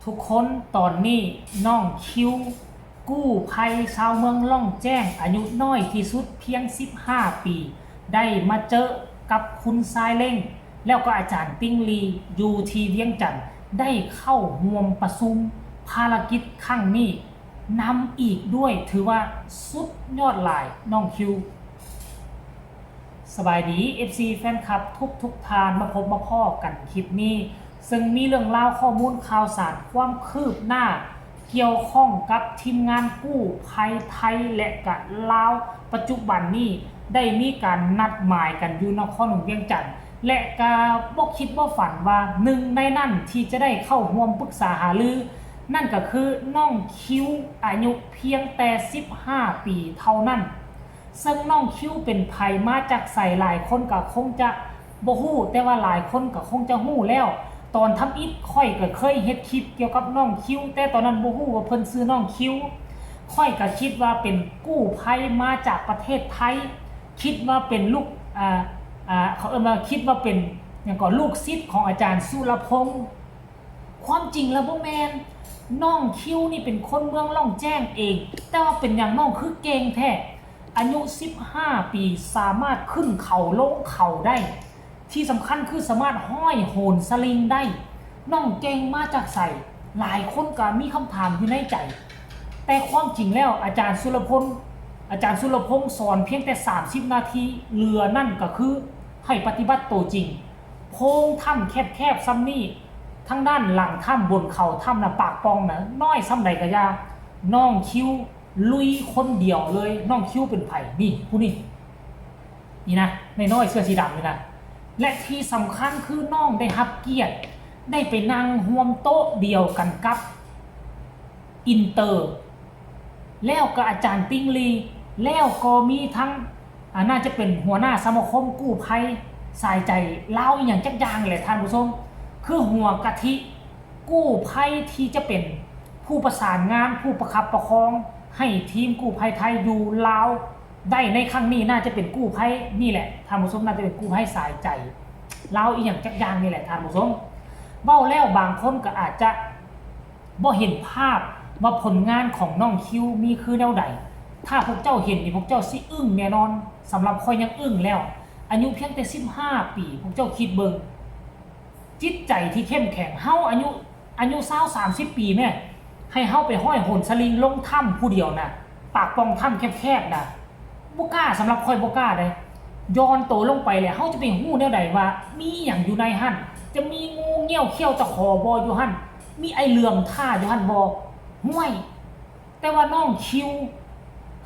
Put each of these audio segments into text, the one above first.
ທຸກຄົນ, ຕອນນີ້ນ້ອງຄິວ ກູ້ໄພຊາວເມືອງລ່ອງແຈ້ງ ອາຍຸນ້ອຍທີ່ສຸດພຽງສິບຫ້າປີ ໄດ້ມາເຈີກັບຄຸນຊາຍເລັງ ແລ້ວກໍອາຈານຕິງລີ ຢູ່ທີ່ວຽງຈັນ ໄດ້ເຂົ້າຮ່ວມປະຊຸມພາລະກິດຄັ້ງນີ້ນຳອີກດ້ວຍ. ຖືວ່າສຸດຍອດຫຼາຍນ້ອງຄິວ. ສະບາຍດີ ເອັຟຊີ ແຟນຄລັບທຸກໆທ່ານ, ມາພົບມາພໍ້ກັນຄລິບນີ້ ເຊິ່ງມີເລື່ອງລາວ ຂໍ້ມູນຂ່າວສານ ຄວາມຄືບໜ້າກ່ຽວຂ້ອງກັບທີມງານກູ້ໄພໄທ ແລະ ກະລາວ ປັດຈຸບັນນີ້ໄດ້ມີການນັດໝາຍກັນຢູ່ນະຄອນຫຼວງວຽງຈັນ ແລະ ກະບໍ່ຄິດບໍ່ຝັນວ່າໜຶ່ງໃນນັ້ນທີ່ຈະໄດ້ເຂົ້າຮ່ວມປຶກສາຫາລື ນັ້ນກະຄືນ້ອງຄິວ ອາຍຸພຽງແຕ່ສິບຫ້າປີເທົ່ານັ້ນ. ເຊິ່ງນ້ອງຄິວເປັນໃຜ ມາຈາກໃສ ຫຼາຍຄົນກະຄົງຈະບໍ່ຮູ້, ແຕ່ວ່າຫຼາຍຄົນກະຄົງຈະຮູ້ແລ້ວ. ຕອນທຳອິດຂ້ອຍກະເຄີຍເຮັດຄລິບກ່ຽວກັບນ້ອງຄິວ, ແຕ່ຕອນນັ້ນບໍ່ຮູ້ວ່າເພິ່ນຊື່ນ້ອງຄິວ. ຂ້ອຍກະຄິດວ່າເປັນກູ້ໄພມາຈາກປະເທດໄທ, ຄິດວ່າເປັນລູກ ອ່າ ອ່າ ເຂົາເອີ້ນວ່າ ຄິດວ່າເປັນຫຍັງກໍ ລູກສິດຂອງອາຈານສຸລະພົງ. ຄວາມຈິງແລ້ວບໍ່ແມ່ນ, ນ້ອງຄິວນີ້ເປັນຄົນເມືອງລ່ອງແຈ້ງເອງ, ແຕ່ວ່າເປັນຫຍັງນ້ອງຄືເກັ່ງແທ້? ອາຍຸສິບຫ້າປີ ສາມາດຂຶ້ນເຂົາລົງເຂົາໄດ້, ທີ່ສຳຄັນຄືສາມາດຮ້ອຍໂຫນສະລິງໄດ້. ນ້ອງເກັ່ງມາຈາກໃສ? ຫຼາຍຄົນກໍມີຄຳຖາມຢູ່ໃນໃຈ. ແຕ່ຄວາມຈິງແລ້ວ ອາຈານສຸລະພົງ ອາຈານສຸລະພົງສອນພຽງແຕ່ສາມສິບນາທີ, ເຫຼືອນັ້ນກໍຄືໃຫ້ປະຕິບັດໂຕຈິງ. ໂພງຖ້ຳແຄບໆສ່ຳນີ້, ທາງດ້ານຫຼັງຖ້ຳ ບົນເຂົາຖ້ຳນະ ປາກປ່ອງນະ ນ້ອຍສ່ຳໃດກະຢ່າ, ນ້ອງຄິວລຸຍຄົນດຽວເລີຍ. ນ້ອງຄິວເປັນໃຜ? ນີ້ ຜູ້ນີ້ ນີ້ນະ ນ້ອຍໆເສື້ອສີດຳນີ້ນະ. ແລະ ທີ່ສຳຄັນຄືນ້ອງໄດ້ຮັບກຽດໄດ້ໄປນັ່ງຮ່ວມໂຕະດຽວກັນກັບອິນເຕີ ແລ້ວກໍອາຈານຕິງລີ ແລ້ວກໍມີທັງ ອາ ໜ້າຈະເປັນຫົວໜ້າສະມາຄົມກູ້ໄພສາຍໃຈລາວອີ່ຫຍັງຈັກຢ່າງແຫຼະທ່ານຜູ້ຊົມ, ຄືຫົວກະທິກູ້ໄພທີ່ຈະເປັນຜູ້ປະສານງານ ຜູ້ປະຄັບປະຄອງໃຫ້ທີມກູ້ໄພໄທຢູ່ລາວໄດ້ໃນຄັ້ງນີ້ ໜ້າຈະເປັນກູ້ໄພນີ້ແຫຼະທ່ານຜູ້ຊົມ, ໜ້າຈະເປັນກູ້ໄພສາຍໃຈລາວອີ່ຫຍັງຈັກຢ່າງນີ້ແຫຼະທ່ານຜູ້ຊົມ. ເວົ້າແລ້ວບາງຄົນກໍອາດຈະ ບໍ່ເຫັນພາບວ່າຜົນງານຂອງນ້ອງຄິວມີຄືແນວໃດ. ຖ້າພວກເຈົ້າເຫັນນີ້ ພວກເຈົ້າຊິອຶ້ງແນ່ນອນ. ສຳລັບຂ້ອຍຍັງອຶ້ງແລ້ວ. ອາຍຸພຽງແຕ່ສິບຫ້າປີ, ພວກເຈົ້າຄິດເບິ່ງ ຈິດໃຈທີ່ເຂັ້ມແຂງ. ເຮົາອາຍຸ ອາຍຸຊາວ ສາມສິບປີແມ້, ໃຫ້ເຮົາໄປຮ້ອຍໂຫນສະລິງລົງຖ້ຳຜູ້ດຽວນະ, ປາກປ່ອງຖ້ຳແຄບໆນະ. ບໍ່ກ້າ, ສຳລັບຂ້ອຍບໍ່ກ້າເດ້. ຢ່ອນໂຕລົງໄປແລ້ວ ເຮົາຈະໄປຮູ້ແນວໃດວ່າມີຫຍັງຢູ່ໃນຫັ້ນ? ຈະມີງູງຽ້ວຂ້ຽວຕະຂໍບໍ່ຢູ່ຫັ້ນ? ມີໄອ້ເຫຼືອມຖ້າຢູ່ຫັ້ນບໍ່? ຫ້ວຍ! ແຕ່ວ່ານ້ອງຄິວ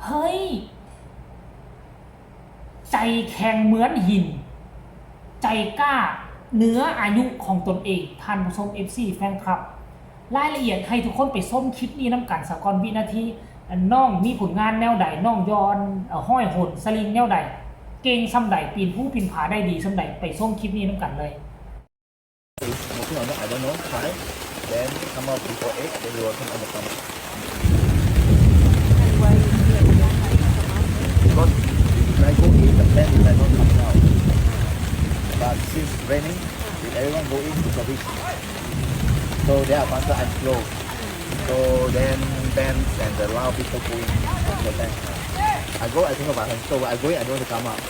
ເຮີ້ຍ! ໃຈແຂງເໝືອນຫີນ, ໃຈກ້າເໜືອອາຍຸຂອງຕົນເອງ. ທ່ານຜູ້ຊົມ ເອັຟຊີ ແຟນຄລັບ, ລາຍລະອຽດໃຫ້ທຸກຄົນໄປຊົມຄລິບນີ້ນຳກັນສາກ່ອນ ວິນາທີ ນ້ອງມີຜົນງານແນວໃດ, ນ້ອງຢ່ອນ ເອີ ຮ້ອຍໂຫນສະລິງແນວໃດ, ເກັ່ງສ່ຳໃດ, ປີນພູປີນຜາໄດ້ດີສ່ຳໃດ, ໄປຊົມຄລິບນີ້ນຳກັນເລີຍ. Moving on, I don't know, try. Then come out before eight, then you will come on the top. Because if I go in, the plane is not coming out. But since raining, if everyone go in, it's a risk. So there are faster and slow. So then, then, then the loud people going from the bank. I go, I think about it. So I go in, I don't want to come out.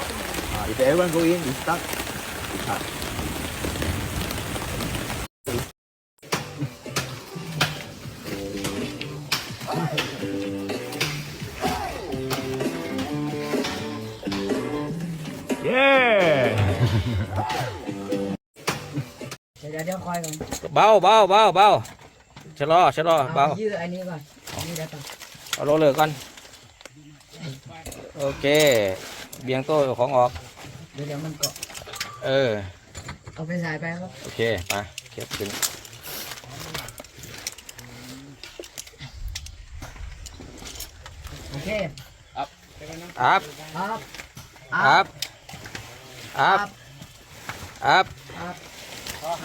Uh, if everyone go in, we stuck. We stuck. ເຢ້ เดี๋ยว เดี๋ยว เดี๋ยวคอยก่อน เบา เบา เบา เบา ชะลอ ชะลอ เอา เบา ยืดอันนี้ก่อน ยืดแล้วก่อน เอาโรลเลอร์ก่อน โอเค เบี่ยงโต้ของออก เดี๋ยว เดี๋ยวมันเกาะ เออ เอาไปสายไปครับ โอเค ไป เก็บขึ้น โอเค อัพ อัพ อัพ อัพ อัพ อัพ อัพ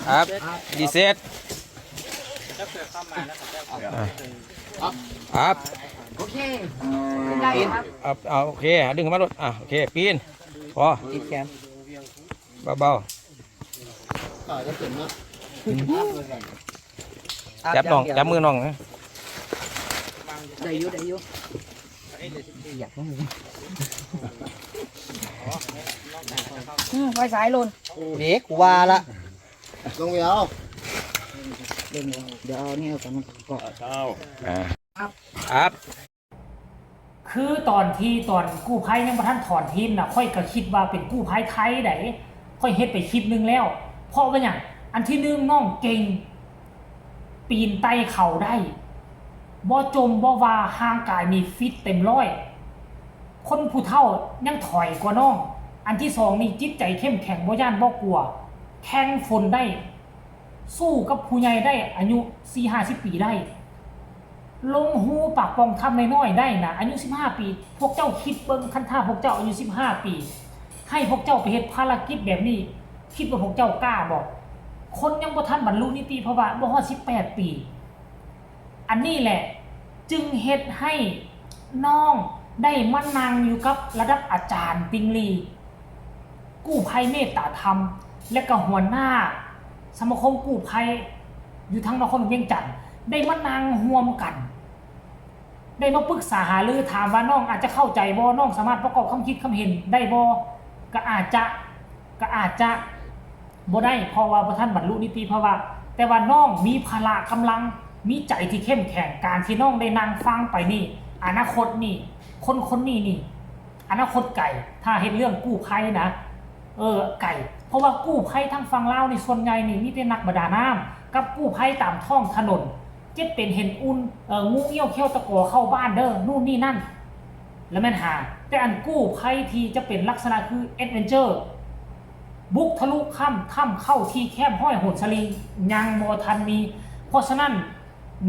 อัพ อัพ รีเซ็ต อัพ อัพ โอเค ขึ้นได้ครับ อัพ เอา โอเค ดึงขึ้นมาโลด อ่ะ โอเค ปีน พอ ติดแขน เบาๆ อ่า จะเปลี่ยนนะ อืม ຈັບນ້ອງ ຈັບມືນ້ອງນະ. ໄດ້ຢູ່ ໄດ້ຢູ່. ອືມ ໄຟສາຍໂລນ ເດ້ ກູວ່າລະ. ລົງໄປເອົາ ລົງ ດຽວເອົານີ້ເອົາກ່ອນ ມັນເກາະ. ອ່າ ອັບ. ຄືຕອນທີ່ ຕອນກູ້ໄພຍັງບໍ່ທັນຖອນທີມນະ ຂ້ອຍກໍຄິດວ່າເປັນກູ້ໄພໄທໃດ໋ ຂ້ອຍເຮັດໄປຄລິບໜຶ່ງແລ້ວ. ເພາະວ່າຫຍັງ? ອັນທີໜຶ່ງ ນ້ອງເກັ່ງ ປີນໄຕ່ເຂົາໄດ້ ບໍ່ຈົມບໍ່ວ່າ ຮ່າງກາຍນີ້ຟິດເຕັມຮ້ອຍ ຄົນຜູ້ເຖົ້າຍັງຖອຍກວ່ານ້ອງ. ອັນທີສອງນີ້ ຈິດໃຈເຂັ້ມແຂງ ບໍ່ຢ້ານບໍ່ກົວ ແຂ່ງຝົນໄດ້ ສູ້ກັບຜູ້ໃຫຍ່ໄດ້ ອາຍຸສີ່ຫ້າສິບປີໄດ້ ລົງຮູປາກປ່ອງຖ້ຳນ້ອຍໆໄດ້ນະ ອາຍຸສິບຫ້າປີ. ພວກເຈົ້າຄິດເບິ່ງ ຄັນຖ້າພວກເຈົ້າອາຍຸສິບຫ້າປີ ໃຫ້ພວກເຈົ້າໄປເຮັດພາລະກິດແບບນີ້ ຄິດວ່າພວກເຈົ້າກ້າບໍ່? ຄົນຍັງບໍ່ທັນບັນລຸນິຕິພາວະ ບໍ່ຮອດສິບແປດປີ. ອັນນີ້ແຫຼະຈຶ່ງເຮັດໃຫ້ນ້ອງໄດ້ມານັ່ງຢູ່ກັບລະດັບອາຈານຕິງລີ ກູ້ໄພເມດຕາທຳ ແລະກະຫົວໜ້າສະມາຄົມກູ້ໄພຢູ່ທາງນະຄອນຫຼວງວຽງຈັນ ໄດ້ມານັ່ງຮ່ວມກັນ ໄດ້ມາປຶກສາຫາລື ຖາມວ່ານ້ອງອາດຈະເຂົ້າໃຈບໍ່? ນ້ອງສາມາດປະກອບຄຳຄິດຄຳເຫັນໄດ້ບໍ່? ກະອາດຈະ ກະອາດຈະບໍ່ໄດ້ ເພາະວ່າບໍ່ທັນບັນລຸນິຕິພາວະ ແຕ່ວ່ານ້ອງມີພະລະກຳລັງ ມີໃຈທີ່ເຂັ້ມແຂງ. ການທີ່ນ້ອງໄດ້ນັ່ງຟັງໄປນີ້ ອະນາຄົດນີ້ ຄົນຄົນນີ້ນີ້ ອະນາຄົດໄກ ຖ້າເຮັດເລື່ອງກູ້ໄພນະ ເອີ ໄກ. ເພາະວ່າກູ້ໄພທາງຝັ່ງລາວນີ້ ສ່ວນໃຫຍ່ນີ້ມີແຕ່ນັກປະດານ້ຳ ກັບກູ້ໄພຕາມທ້ອງຖະໜົນ ເຈັບເປັນເຫັນອຸ່ນ ເອີ ງູງຽວຂຽວຕະຂໍເຂົ້າບ້ານເດີ ນູ່ນນີ້ນັ້ນ ລະແມ່ນຫາ. ແຕ່ອັນກູ້ໄພທີ່ຈະເປັນລັກສະນະຄືແອັດເວັນເຈີ ບຸກທະລຸຖ້ຳ ຖ້ຳເຂົ້າທີ່ແຄບຮ້ອຍໂຫນສະລິງ ຍັງບໍ່ທັນມີ. ເພາະສະນັ້ນ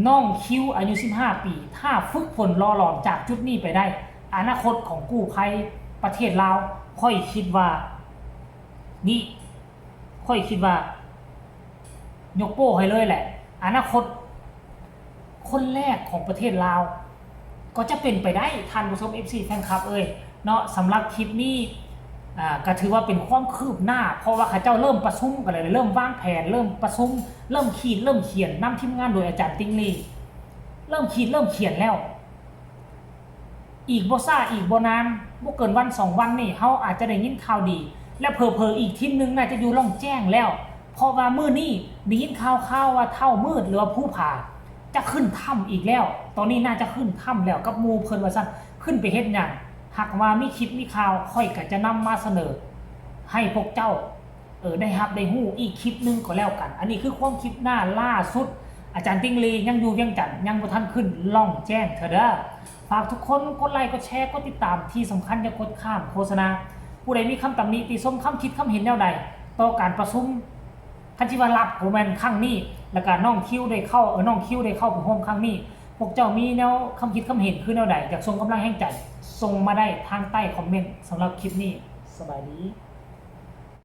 ນ້ອງຄິວອາຍຸສິບຫ້າປີ ຖ້າຝຶກຝົນຫຼໍ່ຫຼອມຈາກຈຸດນີ້ໄປໄດ້ ອະນາຄົດຂອງກູ້ໄພປະເທດລາວ ຂ້ອຍຄິດວ່າ ນີ້ ຂ້ອຍຄິດວ່າຍົກໂປ້ໃຫ້ເລີຍແຫຼະ ອະນາຄົດຄົນແລກຂອງປະເທດລາວ ກໍຈະເປັນໄປໄດ້ ທ່ານຜູ້ຊົມ ເອັຟຊີ ແຟນຄລັບເອີຍເນາະ. ສຳລັບຄລິບນີ້ ອ່າ ກໍຖືວ່າເປັນຄວາມຄືບໜ້າ ເພາະວ່າເຂົາເຈົ້າເລີ່ມປະຊຸມກັນແລ້ວ ເລີ່ມວາງແຜນ ເລີ່ມປະຊຸມ ເລີ່ມຂີດ ເລີ່ມຂຽນ ນຳທີມງານໂດຍອາຈານຕິງລີ ເລີ່ມຂີດ ເລີ່ມຂຽນແລ້ວ. ອີກບໍ່ຊ້າ ອີກບໍ່ນານ ບໍ່ເກີນວັນສອງວັນນີ້ ເຮົາອາດຈະໄດ້ຍິນຂ່າວດີ ແລະ ເຜີໆອີກທີມໜຶ່ງໜ້າຈະຢູ່ລ່ອງແຈ້ງແລ້ວ ເພາະວ່າມື້ນີ້ໄດ້ຍິນຂ່າວຄາວວ່າທ້າວມືດ ຫຼືວ່າພູຜາ ຈະຂຶ້ນຖ້ຳອີກແລ້ວ. ຕອນນີ້ໜ້າຈະຂຶ້ນຖ້ຳແລ້ວກັບໝູ່ເພິ່ນວ່າຊັ້ນ. ຂຶ້ນໄປເຮັດຫຍັງ? ຫາກວ່າມີຄລິບມີຂ່າວ ຂ້ອຍກໍຈະນຳມາສະເໜີໃຫ້ພວກເຈົ້າ ເອີ ໄດ້ຮັບໄດ້ຮູ້ອີກຄລິບໜຶ່ງກໍແລ້ວກັນ. ອັນນີ້ຄືຄວາມຄືບໜ້າລ່າສຸດ ອາຈານຕິງລີຍັງຢູ່ວຽງຈັນ ຍັງບໍ່ທັນຂຶ້ນລ່ອງແຈ້ງເທື່ອເດີ. ຝາກທຸກຄົນກົດໄລ ກົດແຊ ກົດຕິດຕາມ ທີ່ສຳຄັນຢ່າກົດຂ້າມໂຄສະນາ. ຜູ້ໃດມີຄຳຕຳໜິຕິຊົມ ຄຳຄິດຄຳເຫັນແນວໃດຕໍ່ການປະຊຸມ ຄັນຊິວ່າລັບກໍແມ່ນຄັ້ງນີ້ ແລ້ວກະນ້ອງຄິວໄດ້ເຂົ້າ ເອີ ນ້ອງຄິວໄດ້ເຂົ້າໄປຮ່ວມຄັ້ງນີ້ ພວກເຈົ້າມີແນວຄຳຄິດຄຳເຫັນຄືແນວໃດ? ຢາກສົ່ງກຳລັງແຮງໃຈ ສົ່ງມາໄດ້ທາງໃຕ້ຄອມເມັນ. ສຳລັບຄລິບນີ້ ສະບາຍດີ.